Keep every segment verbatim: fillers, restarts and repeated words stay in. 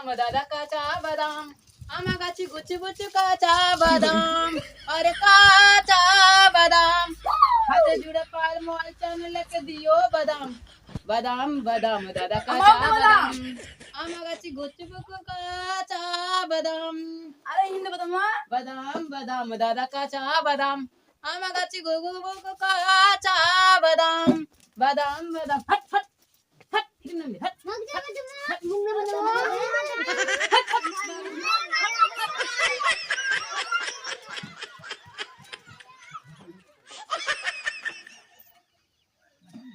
दादा काचा बादाम, आमा गाछी गुच गुच काचा बादाम, अरे काचा बादाम, हाथे जुड़े पार मोल चैन लेके दियो बादाम, बादाम, बादाम, दादा अम्मा, काचा बादाम। बादाम, आमा गाछी गुच गुच काचा बादाम, अरे हिंद बादाम, हाँ। बादाम, बादाम, दादा काचा बादाम, आमा गाछी गुच गुच काचा बादाम, बादाम, बादाम, हट, हट। हट, हट, हट, हट, हट, हट,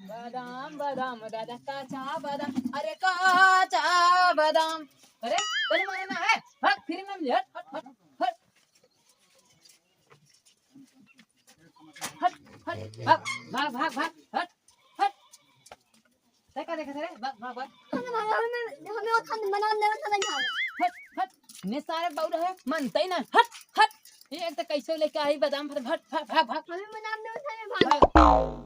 बादाम, बादाम, दादा काचा बादाम, अरे काचा बादाम, अरे, तनी मारे ना है, हट, फिर ना मिले, हट, हट, हट, हट। हट, हट, भाग, भाग, भाग, भाग, हट, हट। तै का देखत है रे? भाग, भाग, भाग। हमें, हमें, हमें वो खान बना लेना था, नहीं खाना। हट, हट। ने सारे बाउर है, मनतै ना। हट, हट। ये एक तो कैसे लेके आई बादाम फल, हट, भाग, भाग, भाग। हमें बना लेना था, नहीं खाना। भाग।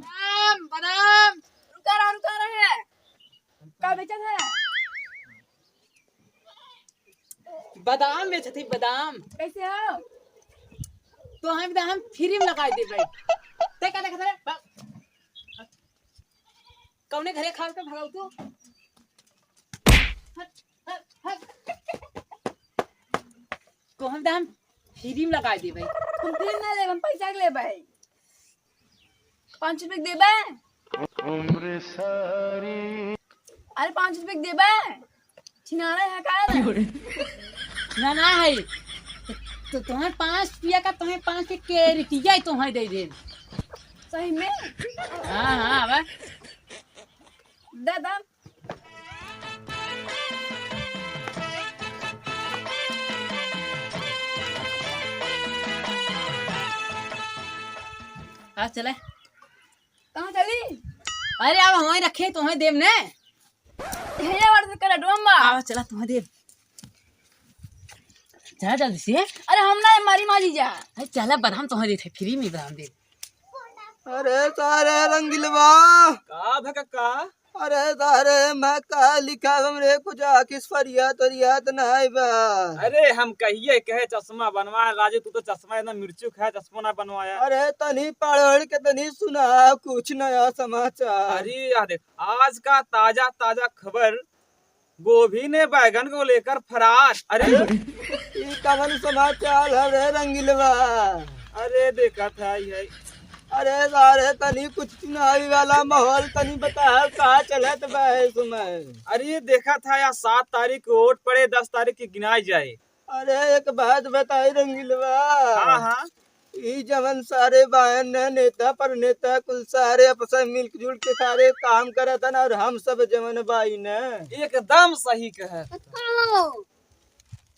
बादाम, बादाम, रुका रहा, रुका रहा है। का बेचत है? बादाम बेचत ही, बादाम। कैसे हो? तो हम बादाम फ्री में लगाई दे भाई। ते का देखत है? बा-, कौने घरे खास के भगाऊ तू? हट, हट, हट। तो हम बादाम फ्री में लगाई दे भाई। हम फ्री में ना लेब, हम पैसा के लेब भाई। पाँच रुपये के देबे? अरे, पाँच रुपये के देबे? छिनारा है का रे? ना, ना है। तो, तो तुम्हें पाँच रुपया का, तुम्हें पाँच के केरटिया ही तुम्हें दे दे। सही में? हाँ, हाँ, अब। दे दम। आ, चले। कहाँ चली? अरे, अब हमारे रखे, तुम्हें देम ने। यही बात से करे, डोम बा। आओ, चला, तुम्हें देम। चला जल्दी से। अरे, हम ना मारी मारी जा। अरे, चला, बादाम तुम्हें देते, फ्री में बादाम दे। अरे, सारे रंगीलवा। का भा काका? अरे, सारे, मैं का लिखा, हमरे कुछ आँखिस फरियात वरियात नाई बा। अरे, हम कहिए कहे चश्मा बनवाए, राजू, तू तो चश्मा एकदम मिर्चू खाए, चश्मा ना बनवाया। अरे, तनी पढ़ ओढ़ के तनी सुना कुछ नया समाचार। अरे, यह देख, आज का ताजा ताजा खबर, गोभी ने बैगन को लेकर फरार। अरे, ई कवन समाचार है रे रंगीलवा? अरे, देखा था, यही। अरे, सारे, तनी कुछ चुनावी वाला माहौल तनी बताओ, का चलत बा ए समय? अरे, देखा था यार, सात तारीख को वोट पड़े, दस तारीख की गिनाई जाए। अरे, एक बात बताई रंगीलवा। हाँ, हाँ। ई जवन सारे बायन न नेता पर नेता कुल सारे आपस में मिलजुल के सारे काम करत हन और हम सब जवन बाई न। एकदम सही कहे। अच्छा हो,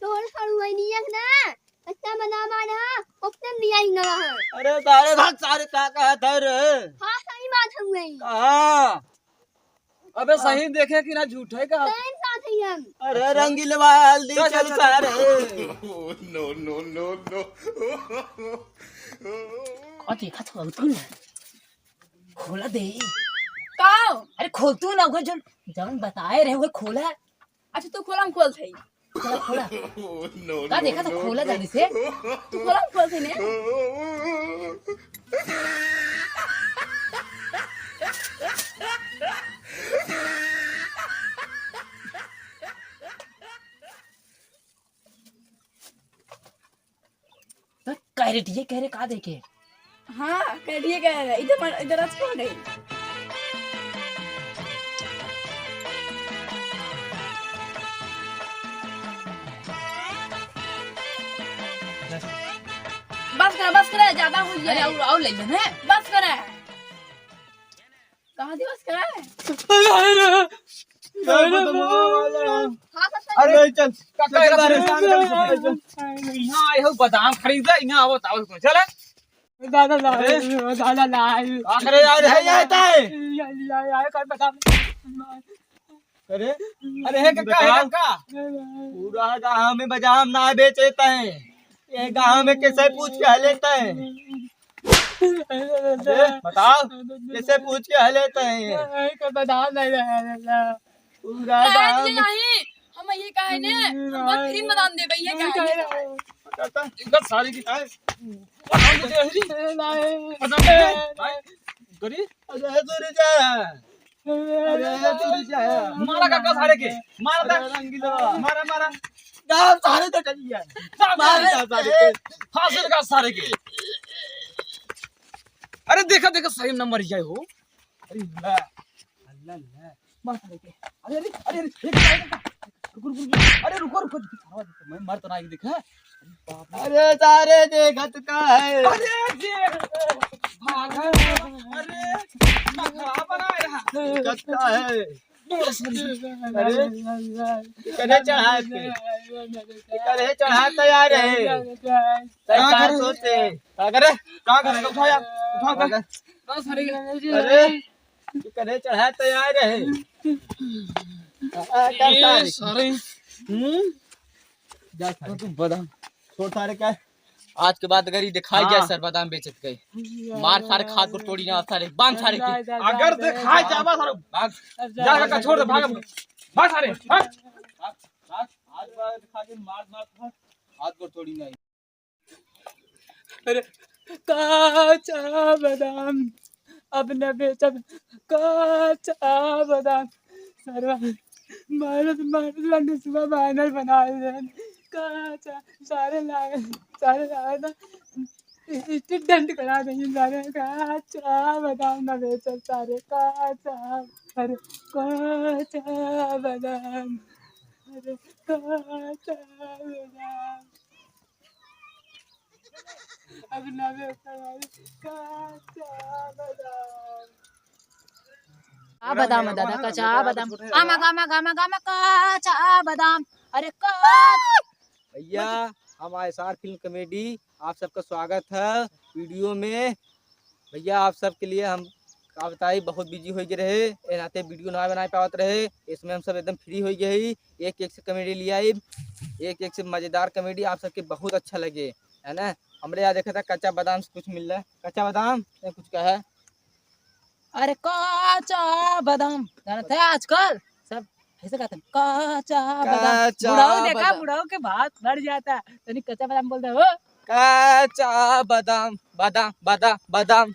तोहर हड़ुआइनिया ना, अच्छा मना माना, ओपन दिया ही ना है। अरे सारे भाग, सारे का कहत है रे? हाँ, सही बात हम गई। कहाँ? अबे हाँ। सही देखे कि ना झूठे का? सही साथ ही हम। अरे अच्छा। रंगीलवा हल्दी चल, चल, चल, चल। सारे। No, no, no, no। का देखत हो तू? खोला दे। का? अरे खोल तू ना, वो जो, जौन बताए रहे, वो खोला। अच्छा, तू खोला, हम खोल थे। खोला, खोला। No, का no, देखा तो no, खोला no। जल्दी से। तू खोला, हम खोल थे ने। तो कैरेट ये कह रहे का देखे? हाँ, कैरेट ये कह रहे। इधर पर, इधर आज कौन है? बस करा, बस करा, ज्यादा हो अरे, गया। और, और ले लेना। बस करा। कहाँ दिवस का है? अरे, अरे, अरे, अरे, अरे, अरे, चल, चल, चल, चल, चल, चल, चल। यहाँ आए हो बादाम खरीदे, यहाँ आवत, आवत, चल। दादा, दादा, अरे? दादा, दादा। का करे यार, है ये आता है? या, या, या, कर बादाम। अरे, अरे, है काका, है बताओ। काका? पूरा गाँव में बादाम ना बेचे तैं। ये गाँव में कैसे पूछ के लेता है? अरे, बताओ, कैसे पूछ के लेता है ये? नहीं, कोई बादाम नहीं है, दादा। पूरा शायद ये गाँव यही, हम ये कहे ने, हम बहुत क्रीम बादाम दे भैया, क्या है? इनका सारी की, आए। बादाम दे दे, हरी। बादाम दे दे, आए। गरी। अरे, दूर जा। अरे, दूर जा। मारा काका सारे के, मारा दा। अरे, रंगीला। मारा, मारा। गाँव सारे तो चली है। मार मार दे। सारे के। फांसी लगा सारे के। अरे, देखा, देखा, सही नंबर ये हो। अरे, ला। अल्लाह, अल्लाह। मार सारे के। अरे, अरे, अरे, अरे, एक बार रुको, रुको, रुको। अरे, रुको, रुको, देखो, सारा देखो, मैं मर तो ना आएगी, देखा। अरे, बाप रे। अरे, सारे देखत का है? अरे, देख, भागा, अरे, मखा बना रहा। देखत का है? अरे, कने चढ़ाए थे? कने चढ़ाए तैयार है? तैयार सोचे। का करे? का करे? उठा यार, उठा, उठा। अरे, तू कने चढ़ा तैयार है? आ, का ये सारे? सारे। हम्म? जा सारे। तू बादाम। छोड़ सारे का। आज के बाद अगर ये दिखाई हाँ। जाए सर बादाम बेचत गए, मार सारे खाद को तोड़ी ना सारे, बांध सारे के। अगर दिखाई जावा सारे, भाग। जा काका छोड़ दे, भाग। भाग सारे, भाग। भाग, भाग। आज के बाद दिखा के मार, मार, भाग। हाथ गोड़ तोड़ी नहीं। अरे, काचा बादाम, अब न बेचब, काचा बादाम। सरवा, मारत, मारत, लंडे सुबह बानर बना दे। काचा, सारे लागे, सारे लागे ना, स्ट्रीट डंड करा देंगे सारे। काचा बादाम न बेचब सारे, काचा, अरे, काचा बादाम, अरे, काचा बादाम। अब नवे सवारी, काचा बादाम। आ बादाम है दादा, काचा बादाम। आमा गामा गामा गामा काचा बादाम। अरे का भैया, हम एस आर फिल्म कॉमेडी, आप सबका स्वागत है वीडियो में। भैया, आप सबके लिए हम का बताई, बहुत बिजी होइ गए रहे, ए नाते वीडियो ना बनाए पावत रहे। इसमें हम सब एकदम फ्री होइ गए ही। एक एक से कॉमेडी ले आई, एक एक से मजेदार कॉमेडी आप सबके बहुत अच्छा लगे, है ना। हमरे यहाँ देखा था कच्चा बादाम से कुछ मिल रहा है। कच्चा बादाम, ये कुछ का है? अरे कच्चा बादाम, जानत है आजकल सब ऐसे कहते हैं, कच्चा बादाम। कच्चा बुढ़ाऊ देखा, बादाम। बुढ़ाऊ के बात बढ़ जाता है। तनी कच्चा बादाम बोल दे हो। कच्चा बादाम, बादाम, बादाम, बादाम।